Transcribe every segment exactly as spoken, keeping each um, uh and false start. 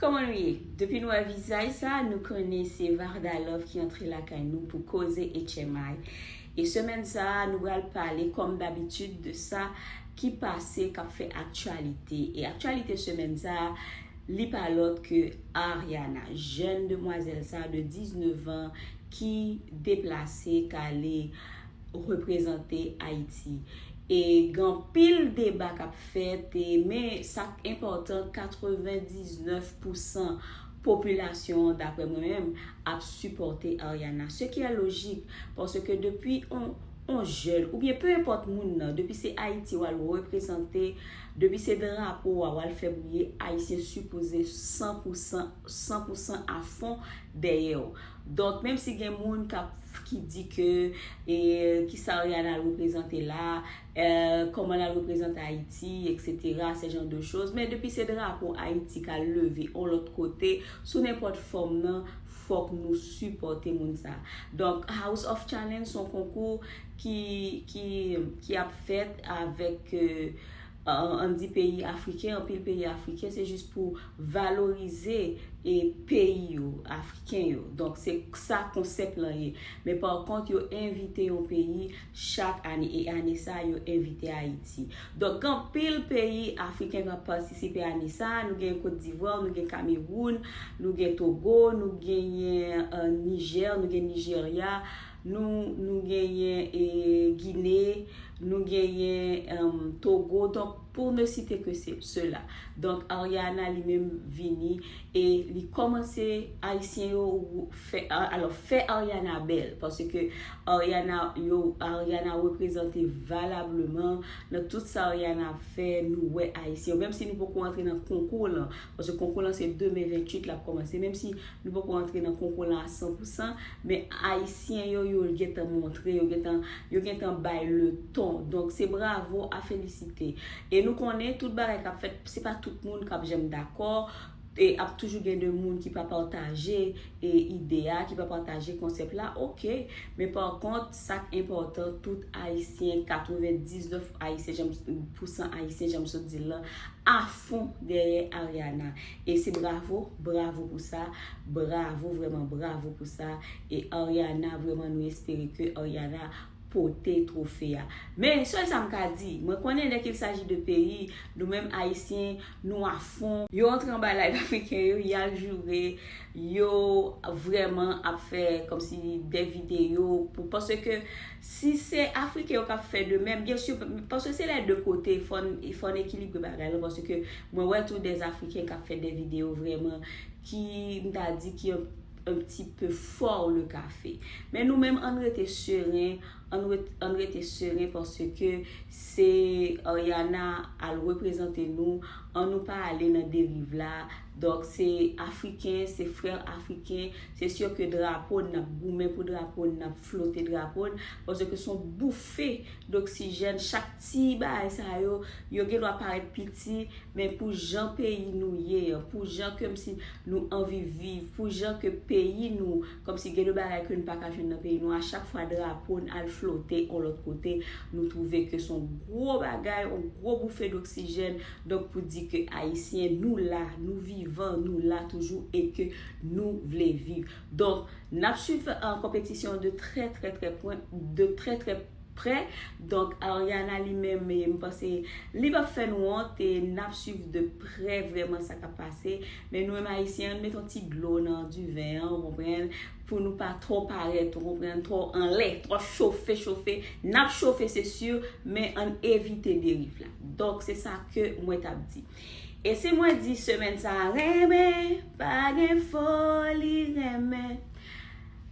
Kòman nou ye? Depi nou wè vizaj sa, nou konnen se Varda Love ki antre lakay nou pou koze H M I. E semèn sa, nou pral pale, kòm dabitid, de sa ki pase, k ap fè aktyalite. E aktyalite semèn sa, li pa lòt ke Ariana, jèn demwazèl sa de diznèf an ki deplase, k ale reprezante Ayiti. E gen anpil deba k ap fèt, e, men sa k enpòtan, katrevendiznèf pousan popilasyon an, daprè mwen menm, ap sipòte Ariana. Ce qui est logique, paske depi on, on jèn, oubyen pe enpòt moun nan, depi se Ayiti w al reprezante, depi se drapo a w al fè briye, Ayisyen sipoze san pousan, san pousan a fon dèyè w. Donk, menm si gen moun k ap, ki di ke, e, kisa Ariana al reprezante la, e, kòman l al reprezante Ayiti, et cetera, ce genre de choses. Men depi se drapo Ayiti k al leve on lòt kote, sou nenpòt fòm nan, fòk nou sipòte moun sa. Donk, House of Challenge se yon konkou ki, ki, ki ap fèt avèk, e, an, ann di peyi afriken, anpil peyi afriken, se jis pou valorize e peyi yo, afriken yo. Donk, se sa konsèp lan ye. Men pa kont, yo envite yon peyi chak ane, e ane sa, yo envite Ayiti. Donk, gen anpil peyi afriken k ap patisipe ane sa. Nou gen Kot Divwa, nou gen Kamewoun, nou gen Togo, nou genyen, e, Nijè, nou gen Nijerya, nou, nou genyen, e, Gine, nou genyen, e, Togo. Donk, pour ne citer que ce- cela. Donk, Ariana li menm vini e li kòmanse, Ayisyen yo fè, a- alò, fè Ariana bèl, paske Ariana, yo, Ariana reprezante valableman nan tout sa Ariana ap fè, nou wè Ayisyen yo, menm si nou poko antre nan konkou lan, paske konkou lan se demen venntuit l ap kòmanse, menm si nou poko antre nan konkou lan a san pousan, men Ayisyen yo, yo gentan montre, yo gentan, yo gentan bay le ton. Donk, se bravo a felisite. E nou konnen tout bagay k ap fèt, se pa tout moun k ap janm dakò, e ap toujou gen de moun ki pa pataje, e, ide a, ki pa pataje konsèp la, oke. Men pa kont, sa k enpòtan, tout Ayisyen, katrevendiznèf Ayisyen, janm, pousan Ayisyen, janm sot di l lan, a fon dèyè Ariana. E se bravo, bravo pou sa, bravo, vrèman bravo pou sa. E Ariana, vrèman, nou espere ke Ariana pote twofe a. Men, sèl sa m ka di, mwen konnen, dès qu'il s'agit de pays, nou menm Ayisyen, nou a fon. Yo antre anba live afriken yo, y al joure, yo vrèman ap fè kòmsi de videyo pou, paske si se Afriken yo k ap fè de menm, byen si, paske se lè de kote, fò n, fò n ekilibre bagay la, paske mwen wè tou dè Afriken k ap fè de videyo vrèman ki, m ta di, ki un, un petit peu fort le café. Men nou menm, ann rete seren, ann ret-, ann rete seren paske se Ariana al reprezante nou, ann nou pa ale nan deriv la. Donk, se Afriken, se frè Afriken, se si ke drapo n, n ap goumen pou drapo n, n ap flote drapo n, paske se yon boufe doksijèn, chak ti bagay sa yo, yo gen dwa parèt piti, men pou jan peyi nou ye an, pou jan kòmsi nou anvi viv, pou jan ke peyi nou, kòmsi gen de bagay ke n pa ka jwenn nan peyi nou, a chak fwa drapo n al flote yon lòt kote, nou twouve ke se yon gwo bagay, yon gwo boufe doksijèn, donk pou di ke Ayisyen, nou la, nou vivan, nou la toujou e ke nou vle viv. Donk, n ap swiv, e, konpetisyon de trè, trè, trè pwen, de trè, trè prè. Donk, Ariana li menm, e, m panse li p ap fè n wont, e n ap swiv de prè vrèman sa k ap pase. Men nou menm Ayisyen, ann met yon ti dlo nan diven an, ou konprann, pou nou pa twò parèt, ou konprann, twò anlè, twò chofe, chofe. N ap chofe, se si, men ann evite deriv la. Donk, se sa ke mwen t ap di. E si mwen di semèn sa a, renmen, pa gen foli, renmen.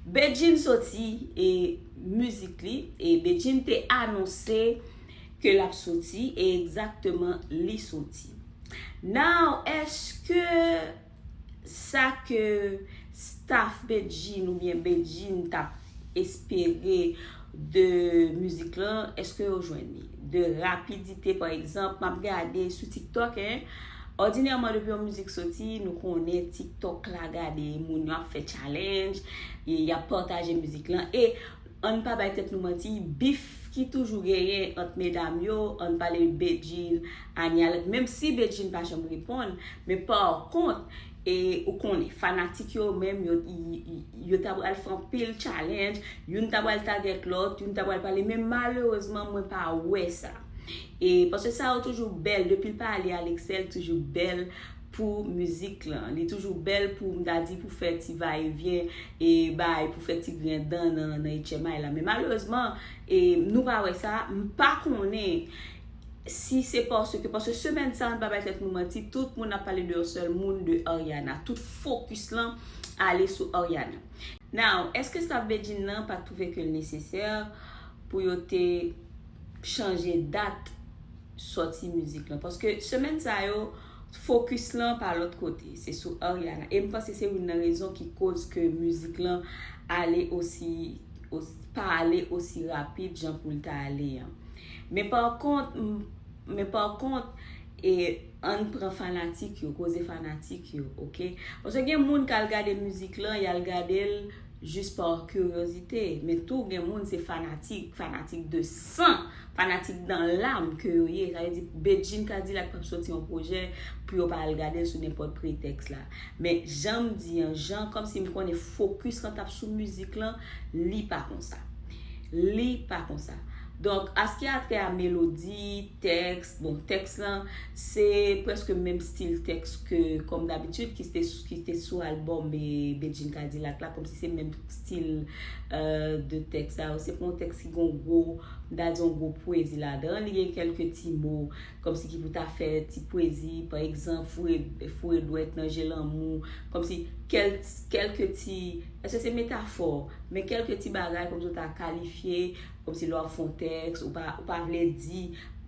Bedjine soti e mizik li, e Bedjine te anonse ke l ap soti, e egzakteman li soti. Now, èske sa ke staff Bedjine oubyen Bedjine t ap espere de mizik lan, èske yo jwenn li? De rapidite, pa egzanp, m ap gade sou TikTok, en, òdinèman, depi yon mizik soti, nou konnen TikTok la, gade, moun yo ap fè challenge, e y ap pataje mizik lan. E ann pa bay tèt nou manti, bif ki toujou genyen ant medam yo, ann pale Bedjine, Ania, menm si Bedjine pa janm reponn, men pa kont, E ou konnen, fanatik yo menm, yo, y- y- yo ta pral fè anpil challenge, youn ta pral tagèt lòt, youn ta pral pale, men malerezman, mwen pa wè sa. E paske sa yo toujou bèl, depi l pa ale Alexel, toujou bèl pou mizik lan. Li toujou bèl pou, m ta di, pou fè ti va e vyen, e bay, pou fè ti grenn dan nan, nan H M I la. Men malerezman, e, nou pa wè sa, m pa konnen si se paske, paske semèn sa, nou pa bay tèt nou manti, tout moun ap pale de yon sèl moun, de Ariana. Tout fokis lan ale sou Ariana. Now, èske staff Bedjine nan pa t twouve ke l nesesè pou yo te chanje dat sòti mizik lan? Paske semèn sa yo, fokis lan pa lòt kote, se sou Ariana. E m panse se youn nan rezon ki koz ke mizik lan ale osi, os- pa ale osi rapid jan pou l ta ale an. Men pa kont, m- men pa kont, e, ann pran fanatik yo, koze fanatik yo, oke? Paske gen moun k al gade mizik lan, y al gade l jis pa kiryozite. Men tou gen moun se fanatik, fanatik de san, fanatik dan lam ke yo ye. Sa vle di Bedjine Kadilak p ap soti yon pwojè pou yo pa al gade l sou nenpòt pretèks la. Men jan m di an, jan kòmsi m konnen fokis lan t ap sou mizik lan, li pa konsa. Li pa konsa. Donk, an sa ki a trè a melodi, tèks, bon, tèks lan, se prèske menm stil tèks ke, kòm dabitid, ki te, ki te sou albòm e, Bedjine Kadilak la, kòmsi se menm stil, euh, de tèks la. Se pa yon tèks ki gen yon gwo, m ta di yon gwo pwezi ladan. Li gen kèlke ti mo, kòmsi ki pou ta fè ti pwezi, pa egzanp, foure, foure dwèt nan je lanmou, kòmsi kèl- kèlke ti, èske se metafò, men kèlke ti bagay, kòmsi w ta kalifye, kòmsi lè w ap fè yon tèks, ou pa, ou pa vle di,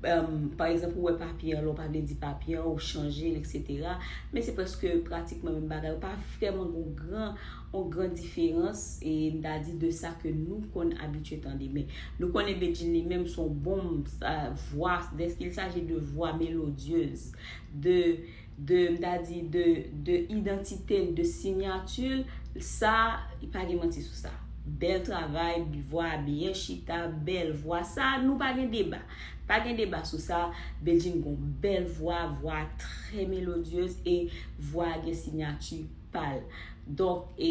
um, pa egzanp, ou wè papye an, lè w pa vle di papye an, ou chanje l, etsetera. Men se prèske pratikman menm bagay. Ou pa vrèman gen yon gran, yon gran diferans, e m ta di, de sa ke nou konn abitye tande. Men nou konnen Bedjine li menm se yon bonm, sa, vwa, dès qu'il s'agit de voix mélodieuse, de de, m ta di, de, de idantite l, de sinyati l, sa, pa gen manti sou sa. Bèl travay, vwa byen chita, bèl vwa. Sa, nou pa gen deba. Pa gen deba sou sa. Bedjine gon bèl vwa, vwa trè melodyeuz e vwa gen sinyati pa l. Donk, e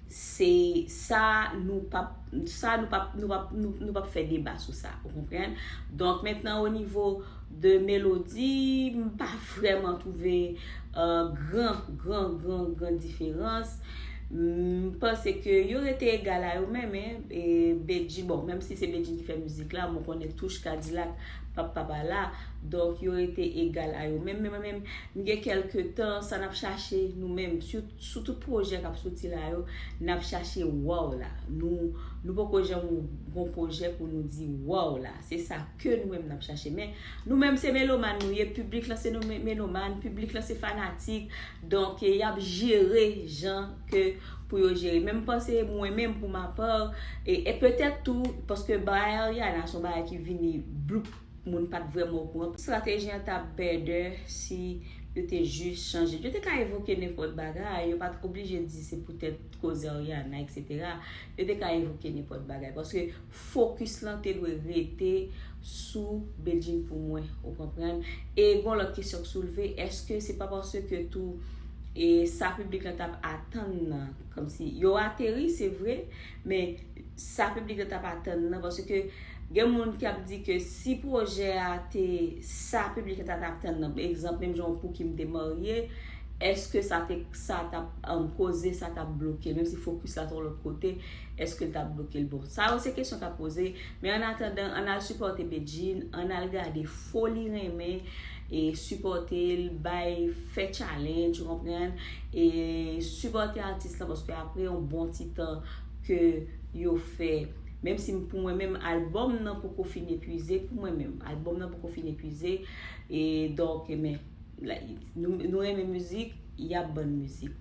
se sa nou p ap, sa nou p ap, nou p ap, nou, nou p ap fè deba sou sa, ou konprann? Donk, mentnan, o nivo de melodi, m pa vrèman twouve, euh, gran, gran, gran, gran diferans. M panse ke yo rete egal a yo menm, en. E Bedjine, bon, menm si se Bedjine ki fè mizik la, mwen konnen touch Kadilak p ap pa pa la. Donk, yo rete egal a yo menm. Men mwen menm, m gen kèlke tan, sa n ap chache nou menm, sou, sou tout pwojè k ap soti la yo, n ap chache waw la. Nou, nou poko janm gon pwojè pou nou di waw la. Se sa ke nou menm n ap chache. Men nou menm se melomàn nou ye, piblik lan se nou me- melomàn, piblik lan se fanatik. Donk, e, y ap jere jan ke pou yo jere. Men m panse mwen menm pou ma pa, e, e petèt tou, paske bagay Ariana se yon bagay ki vini bloup, moun pa t vrèman okouran. Estrateji an t ap better si yo te jis chanje. Yo te ka evoke nenpòt bagay, yo pa t oblije di se poutèt koze Ariana, etsetera. Yo te ka evoke nenpòt bagay, paske fokis lan te dwe rete sou Bedjine pou mwen, ou konprann? E gon lòt kesyon k soulve, èske se pa paske tou, e sa piblik lan t ap atann nan, kòmsi yo ateri, se vre, men sa piblik lan t ap atann nan, paske gen moun k ap di ke si pwojè a te sa piblik lan t ap atann nan, egzanp, menm jan Pouki m te marye, èske sa te, sa t ap, um, koze, sa t ap bloke l, menm si fokis la t yon lòt kote, èske l t ap bloke l? Bon, sa yo se kesyon k ap poze, men an atandan, ann al sipòte Bedjine, ann al gade fo li renmen, e sipòte l, bay, fè challenge, ou konprann? E sipòte atis lan, paske apre yon bon ti tan ke yo fè, menm si pou mwen menm, albòm nan poko fin epuize, pou mwen menm, albòm nan poko fin epuize, e donk, men, la, nou, nou renmen mizik, y ap ban n mizik.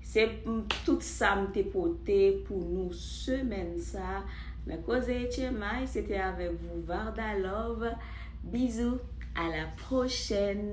Se m- tout sa m te pote pou nou semèn sa nan Koze H M I, se te avèk vous, Varda Love. Bisous, à la prochaine.